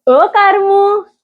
ओ कारमू,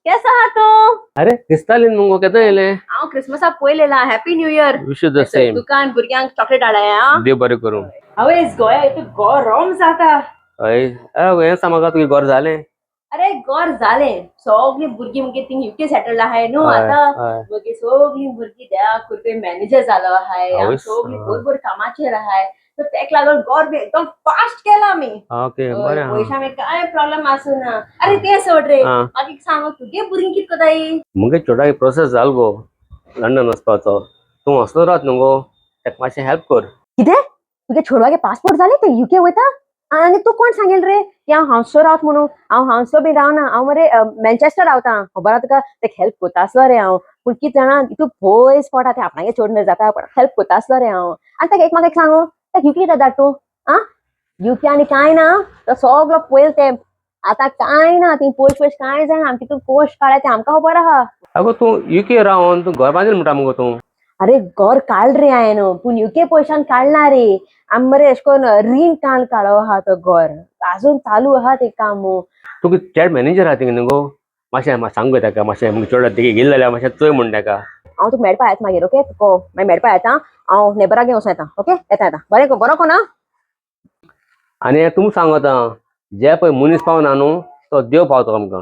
केसो आहा तूं? अरे, क्रिस्तालीन मुगो, केन्ना येयलें? हांव क्रिसमसाक पयलेला. Happy new year. Wish you the same. तुका भुरग्यांक चॉकलेट हाडया. देव बरें करूं. आवयस, गोंया इतू गरम जाता. हय, हें सांग म्हाका, तुगे घर जालें? अरे, घर जालें. सगळीं भुरगीं मुगे थिंग युके सेटल्ड आहाय न्हू. हय. आतां मगे सगळीं भुरगीं त्या कुर्बे मॅनेजर जालो आहाय. आवयस. सगळीं बरोबर कामाचेर आहाय, सो तेक लागून घर बी एकदम फास्ट केला आमी. ओके, बरें आहा. पयशा मागीर कांय प्रॉब्लेम आसूना. अरे, तें सोड रे. बाकी सांग, तुगे भुरगीं कित कोताय? मुगे चेडवागे प्रोसेस जाल गो लंडन वचपाचो. तूं वचनो रावत न्हू गो, ताका मातशें हेल्प कर. कितें, तुगे चेडवागे पासपोर्ट जाले? ते युके वयता? आनी तूं कोण सांगेल रे की हांव हांगसर रावत म्हणून? हांव हांगसर बी रावना, हांव मरे मॅन्चेस्टर रावता. खबर आहा तुका? तेका हेल्प कोता आसलो रे हांव, पूण कितें जाणा, इतू पयस पडटा तें, आपणागे चेडूं जाता, पण हेल्प कोता आसलो रे हांव. आनी ताका एक म्हाका एक सांगू, ताका युके कित्याक धाड तूं? आं, युके आनी कांय ना, तो सगलो पयल ते आतां कांय ना. ती पयश पयश कांय जाणा, आमची तूं कोश काडल्या तें आमकां खबर आहा. अगो, तूं युके रावन तूं घर बांदिल म्हणटा मुगो तूं. अरे, घर काड रे हांवें, पूण युके पयशान काडना रे. आमी मरे एशें कोन्न रीण काडून काडलो आहा तो घर. आजून चालू आहा तें काम. तुका चेड मॅनेजर आहा थिंगा न्हू गो, मातशें सांग गो ताका, मातशें मुगे चेडो तिगे गेले जाल्यार मातशें चोय म्हण ताका. हांव तुका मेळपा येता मागीर, ओके? तुका मागीर मेळपा येता हांव, नेबरागे वचोन येता. ओके, येता येता. बरें, बरो कोना. आनी तुमकां सांगता, जे पळय मनीस पावना न्हू, तो देव पावता आमकां.